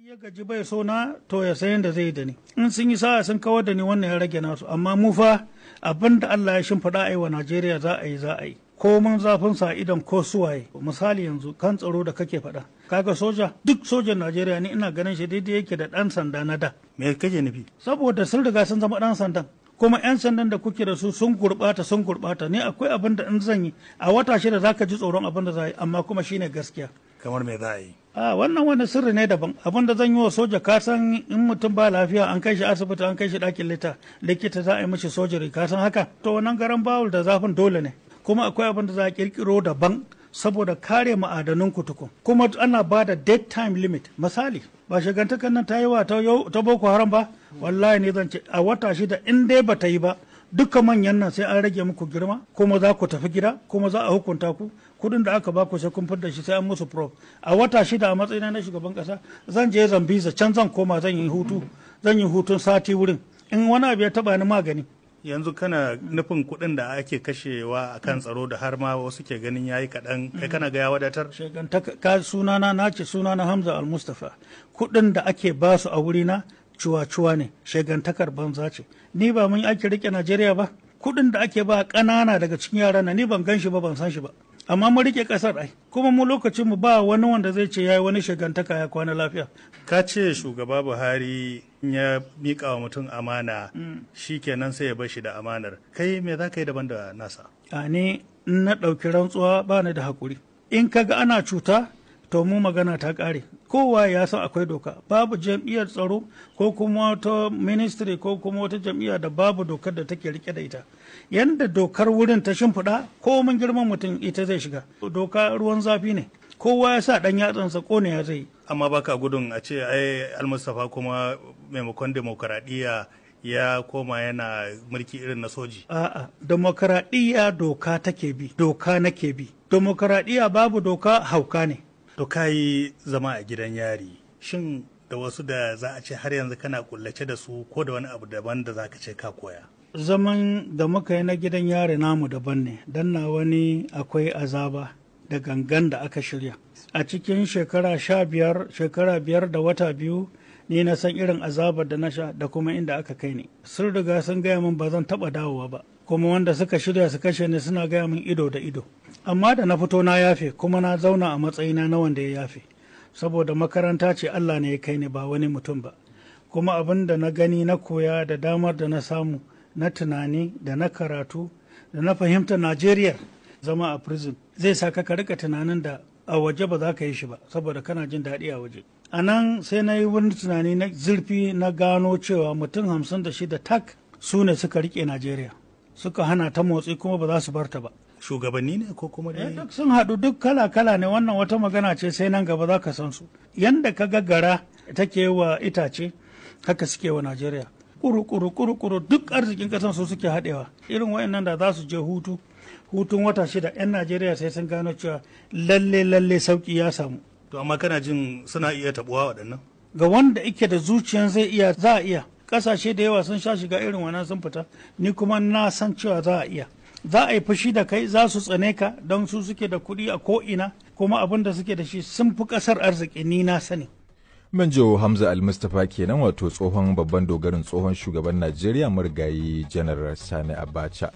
Ya gaji bai so na to ya san yadda zai yi da ni. In sun yi sa'a sun kawar da ni, wannan ya rage nasu. Amma mu fa abin da Allah ya shimfiɗa a yi wa Najeriya za a yi, za a yi. Komin zafin sa idan ko suwaye. Misali yanzu kan tsaro da kake faɗa. Kaga soja, duk sojan Najeriya ni ina ganin shi daidai yake da ɗan sanda na da. Me kake nufi? Saboda sun riga sun zama ɗan sandan. Kuma 'yan sandan da kuke da su sun gurɓata, sun gurɓata. Ni akwai abin da in zan yi a wata 6 za ka ji tsoron abin da za a yi, amma kuma shine gaskiya. Kamar me za a yi? A wannan wani sirri ne daban. Abin da zan yi wa soja, ka san in mutum ba lafiya an kai shi asibiti, an kai shi ɗakin likita, za a yi mishi sojiri, ka san haka. To wannan garan bawul da zafin dole ne. Kuma akwai abin da za a kirkiro daban saboda kare ma'adanan kutukun. Kuma ana ba da dead time limit. Misali, ba shigantakan nan ta yi wa ta Boko Haram ba, wallahi ne zan ce a wata 6 in dai ba ta yi ba, duka manyan nan sai an rage muku girma, kuma za ku tafi gida, kuma za a hukunta ku. Kudin da aka baku sai kun fidda shi, sai an musu probe. A wata 6 a matsayina na shugaban kasa zan je Zambiza, can zan koma zan yi hutu, zan yi hutun sati wurin. In wani abu ya taba ni magani. Yanzu kana nufin kuɗin da ake kashewa a kan tsaro da har ma wasu ke ganin yayi kaɗan, kai kana ga ya wadatar? Shegantaka sunana na ce sunana Hamza Al-Mustafa. Kuɗin da ake ba su a wurina cuwa-cuwa ne, shegantakar banza ce. Ni ba mun ake rike Najeriya ba. Kuɗin da ake ba ƙanana daga cikin yara na ni ban gan shi ba, ban san shi ba. Amma mun rike kasar ai. Kuma mu lokacin mu ba wani wanda zai ce yayi wani shegantaka ya kwana lafiya. Ka ce shugaba Buhari ya miƙa wa mutum amana shi kenan sai ya bar shi da amanar. Kai me za ka yi daban da nasa? A ni in na ɗauki rantsuwa ba ni da haƙuri. In ka ga ana cuta to mu magana ta ƙare. Kowa ya san akwai doka. Babu jam'iyyar tsaro ko kuma wata ministry ko kuma wata jam'iyya da babu dokar da take rike da ita. Yanda dokar wurin ta shimfiɗa, ko mun girman mutum ita zai shiga. Doka ruwan zafi ne. Kowa ya sa ɗan yatsansa ƙone ya zai yi. Amma baka gudun a ce ai Almustapha kuma maimakon demokaradiyya ya koma yana mulki irin na soji? A'a, demokaradiyya doka take bi, doka nake bi. Demokaradiyya babu doka hauka ne. To ka yi zama a gidan yari. Shin da wasu da za a ce har yanzu kana kullace da su ko da wani abu daban da za ka ce ka koya? Zaman da muka yi na gidan yari namu daban ne, don na wani akwai azaba da gangan da aka shirya. A cikin shekara 15, shekara 5 da wata 2, ni na san irin azabar da na sha da kuma inda aka kai ni. Sun riga sun gaya min ba zan taɓa dawowa ba. Kuma wanda suka shirya su kashe ni suna gaya min ido da ido. Amma da na fito na yafe, kuma na zauna a matsayina na wanda ya yafe. Saboda makaranta ce, Allah ne ya kai ni, ba wani mutum ba. Kuma abin da na gani na koya da damar da na samu na tunani da na karatu da na fahimta Najeriya, zama a prison zai sa ka rika tunanin da a waje ba za ka yi shi ba, saboda kana jin daɗi a waje. A nan sai na yi wani tunani na zurfi, na gano cewa mutum 56 tak su ne suka rike Najeriya, suka hana ta motsi, kuma ba za su bar ta ba. Shugabanni ne ko kuma dai? Duk sun haɗu, duk kala-kala ne. Wannan wata magana ce sai nan gaba za ka san su. Yanda ka ga gara take wa itace, haka suke wa Najeriya. Kuru kuru kuru kuru, duk arzikin ƙasan su suke haɗewa. Irin wayannan da za su je hutu, hutun wata 6, 'yan Najeriya sai sun gano cewa lalle lalle sauki ya samu. To amma kana jin suna iya tabuwa waɗannan? Ga wanda yake da zuciyan zai iya, za a iya. Ƙasashe da yawa sun sha shiga irin wannan sun fita. Ni kuma na san cewa za a iya. Za a yi fushi da kai, za su tsane ka, don su suke da kuɗi a ko'ina, kuma abin da suke da shi sun fi ƙasar arziki, ni na sani. Manjo Hamza Al-Mustapha kenan, wato tsohon babban dogarin tsohon shugaban Najeriya, marigayi Janar Sani Abacha.